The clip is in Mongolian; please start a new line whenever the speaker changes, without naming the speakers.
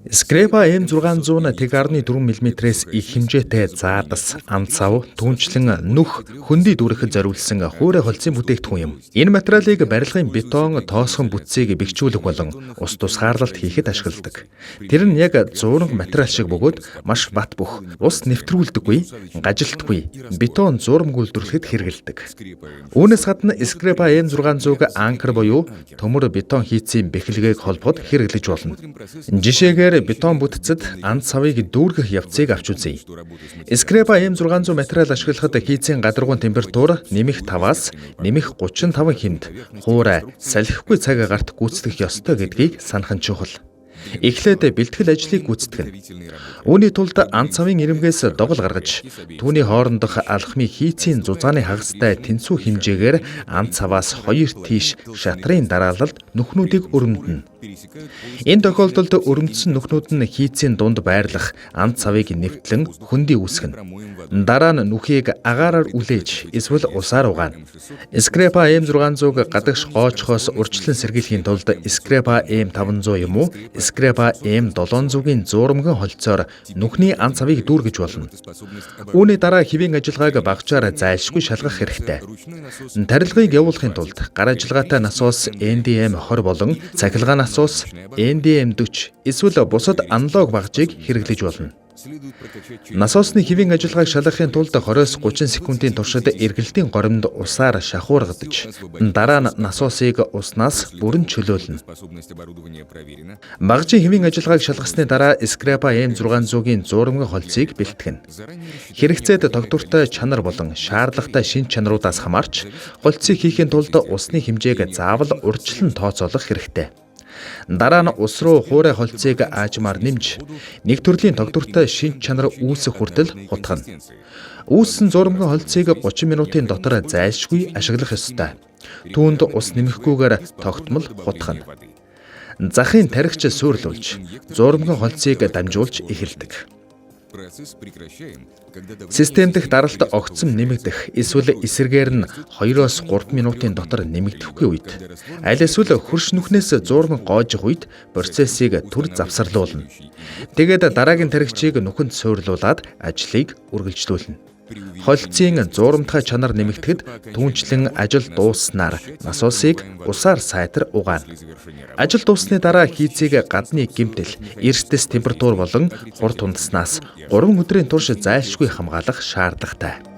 Скрепа М600 нь 1.4 мм-ээс их хэмжээтэй заадас, ан цав, түүнчлэн нүх, хөндөй дүүрэхэд зориулсан хуурай холцын бүтээгдэхүүн юм. Энэ материалыг барилгын бетон, тоосхон бүтцийг бэхжүүлэх болон ус тусгаарлалт хийхэд ашигладаг. Тэр нь яг зууран материал шиг бөгөөд маш бат бөх, ус нэвтрүүлдэггүй, гажилтгүй, бетон зуурамг үйлдвэрлэхэд хэрэглэдэг. Үүнээс гадна Скрепа М600-г анкер буюу төмөр бетон хийцийн бэхлэгээг холбоход хэрэглэж болно. Жишээгээр бетон бүтцэд ан цавыг дүүргэх явцыг авч үзье. Скрепа М600 материал ашиглахад хийцийн гадаргуун температур -5-аас -35 хэмд хуурай салхигүй цаг агарт гүйцэтгэх ёстой гэдгийг санах нь чухал. Эхлээд бэлтгэл ажлыг гүйцэтгэнэ. Үүний тулд ан цавын ирмэгээс догол гаргаж, түүний хоорондох алхмыг хийцийн зузааны хагастай тэнцүү хэмжээгээр ан цаваас хоёр тийш шатрын дараалалд нүхнүүдийг өрөмдөнө. Энэ тохиолдолд өрөмдсөн нүхнүүд нь хийцийн дунд байрлах ан цавыг нэвтлэн хөндий үүсгэнэ. Дараа нь нүхийг агаараар үлээж эсвэл усаар угаана. Скрепа М600-г гадагш гоочхоос урьдчилан сэргийлэхийн тулд Скрепа М500 юм уу Скрепа М700-гийн зуурамган холцоор нүхний ан цавыг дүүргэж болно. Үүний дараа хэвийн ажиллагааг багжаар зайлшгүй шалгах хэрэгтэй. Тарилгыг явуулахын тулд гар ажиллагаатай насос NDM 20 болон цахилгаан насос NDM 40 эсвэл бусад аналог багжийг хэрэглэж болно. Насосны хэвийн ажиллагааг шалгахын тулд 20-30 секундын туршид эргэлтийн горимд усаар шахуургадаж, дараа нь насосыг уснаас бүрэн чөлөөлнө. Багжийн хэвийн ажиллагааг шалгасны дараа Скрепа М600-гийн зуурамган холцыг бэлтгэнэ. Хэрэгцээд тогтвортой чанар болон шаардлагатай шинж чанаруудаас хамаарч холцыг хийхийн тулд усны хэмжээг заавал урьдчилан тооцоолох хэрэгтэй. Дараа нь ус руу хуурай холцыг аажмаар нэмж, нэг төрлийн тогтвортой шинж чанар үүсэх хүртэл хутгана. Үүссэн зуурамган холцыг 30 минутын дотор зайлшгүй ашиглах ёстой. Түүнд ус нэмэхгүйгээр тогтмол хутгана. Захын тархич суурлуулж, зуурамган холцыг дамжуулж эхэлдэг. Систем дэх даралт огцом нэмэгдэх эсвэл эсрэгээр нь 2-оос 3 минутын дотор нэмэгдэхгүй үед, аль эсвэл хөрш нүхнээс зуурмаг гоожих үед процессыг түр завсарлуулна. Тэгээд дараагийн тархичийг нүхэнд суурлуулад ажлыг үргэлжлүүлнэ. Холцын зуурамтгай чанар нэмэгдэхэд түүнчлэн ажил дууссанаар насосыг усаар сайтар угаана. Ажил дууссаны дараа хийцийг гадны гэмтэл, эрсдэс температур болон хурд хундаснаас 3 өдрийн турш зайлшгүй хамгаалах шаардлагатай.